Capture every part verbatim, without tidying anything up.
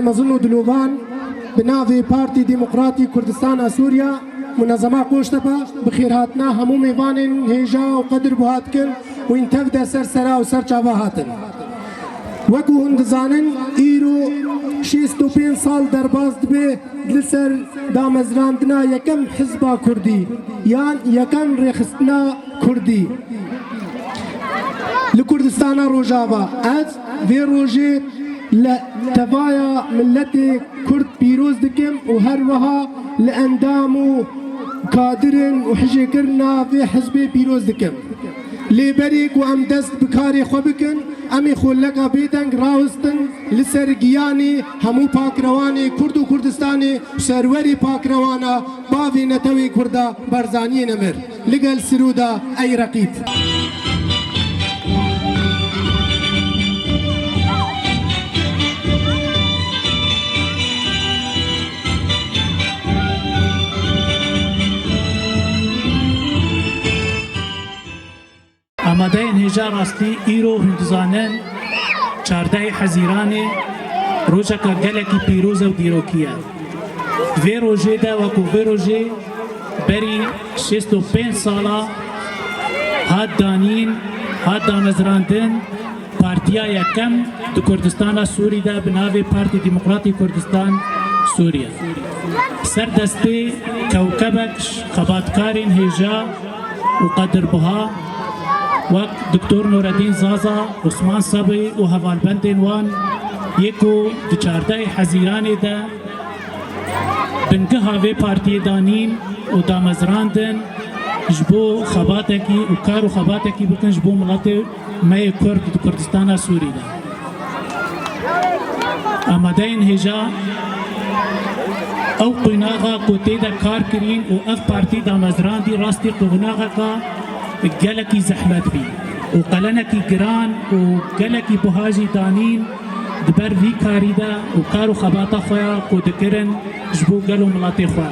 Mezin û dilovan bi navê Partî Demokratî Kurdistana Sûriya, Munezema Qoştepe, bi xêrhatina hemû mêvanên hêja û qedir buha dikin û hîn tev de ser sera û ser çava hatin. Wekû hûn dizanin, îro şêst û pênc sal derbas dibe li ser damezrandina yekem hizba kurdî yan yekem rêxistina kurdî li Kurdistana Rojava. Ez vê rojê li tevaya miletê Kurd pîroz dikim û her wiha li endam û kadirin û hijêkirina vê hizbê pîroz dikim. Lê berê ku em dest bi karê xwe bikin, em ê xoleka bêdeng rawestin li ser giyanê hemû pakrewanê Kurd û Kurdistanê, serwerê pakrewana bavê netewê Kurda Barzaniyê nemir. Li gel Sirûda ey reqîb. Amadeyên hêja rastî îro hûn dizanin, çardehê Hezîranê rojeka gelekî pîroz û dîrokî ye. Vê rojê de wekû vê rojê berî şêst û pênc sala hat danîn, hat damezrandin, partiya yekem di Kurdistana Sûrî de bi navê Partî Demokratî Kurdistan Sûriye. Ser destê kewkebek xebatkarên hêja û qedirbuha wek Doktor Nureddin Zaza, Osman Sabri û hevalbendên wan yê ku di çardehê Hezîranê de bingeha vê partiyê danîn û damezrandin ji bo xebatekî û kar û xebatekî bikin ji bo miletê me yê Kurd di Kurdistana Sûrî de. Amadeyên hêja ew qunaxa ku tê de kar kirîn û ev partî damezrandî rastî qunaxeka gelekî zehmet bî û qelenekî giran û gelekî buha jî danîn di ber vî karî de û kar û xebata xwe ya ku dikirin ji bo gel û miletê xwe.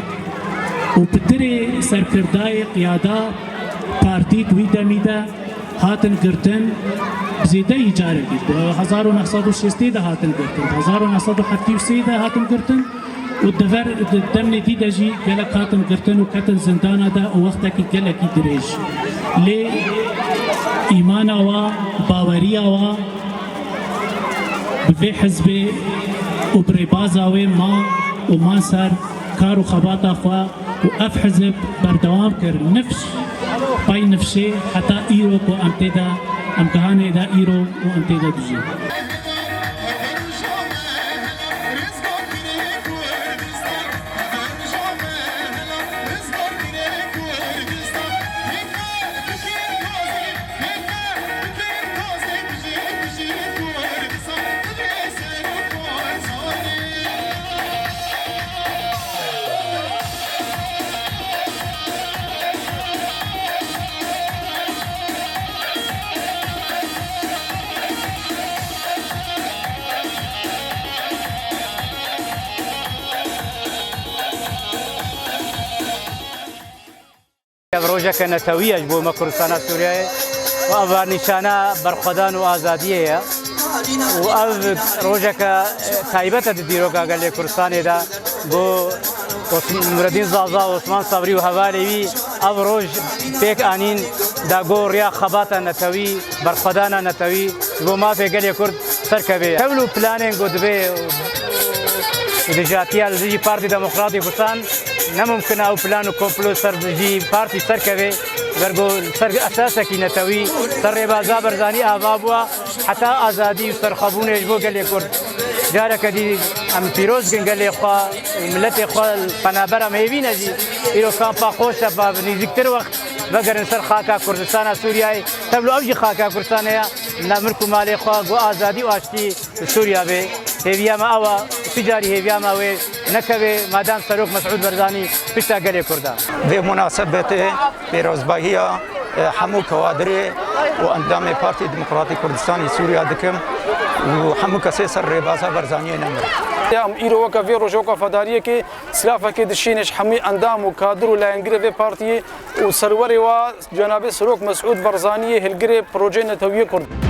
Û pitirê serkirdayê qiyada partî di wî demî de hatin girtin, bi zêdeyî carekî, di hezar û neh sed û şêstê de hatin girtin, di hezar û neh sed û heftê û sê de hatin girtin û dever, di demê dî de jî gelek hatin girtin û ketin zindana de û wextekî gelekî dirêj. Lê îmana wa, baweriya wa bi vê hizbê û bi rêbaza wê ma û ma ser kar û xebata xwe û ev hizb berdewam kir nifş pey nifşê heta îro ku em tê de, em gihanê de îro û em tê de dijîn. Ev rojeke netewî ye ji bo me Kurdistana Sûriyeyê û ev nîşana berxwedan û azadiyê ye û ev rojeke taybet e di dîroka gelê Kurdistanê de. Bo Os-, Nureddin Zaza, Osman Sabrî û hevalê wî ev roj pêk anîn da go riya xebata netewî, berxwedana netewî ji bo mafê gelê Kurd serkeve. Hewl û planên ku divê dijatiya li dijî Partî Demokratî Kurdistan ne mumkin e ew plan û komplo ser dijî partî serkeve, ber ku ser esasekî netewî, ser rêbaza Barzanî ava bûye, heta azadî û serxwebûnê ji bo gelê Kurd. Careke dî em pîroz dikin gelê xwe û miletê xwe, li penaber em hêvî ne jî. Îro kampa Qoştepe bi nêzîktir wext vegerin ser xaka Kurdistana Sûriyeyê. Tevlo ew jî xaka Kurdistanê ye. Nav milk û malê xwe go azadî û aştî li Sûriya bê. Hêviya me ew e, tu carî hêviya me wê nekeve, madem Serok Mesûd Barzanî pişta gelê Kurd e. Vê munasebetê pêrozbahiya, e, hemû kewadirê û endamê Partî Demokratî Kurdistanî Sûriya dikim û hemû kesê ser rêbaza Barzaniyê nemir. Em îro weke vê rojê, weke fedariyekê, silavekê dişîne ji hemû endam û kadir û layengirê vê partiyê û serwerê wa Cenabê Serok Mesûd Barzaniyê, hilgirê projeyê netewiyê Kurd.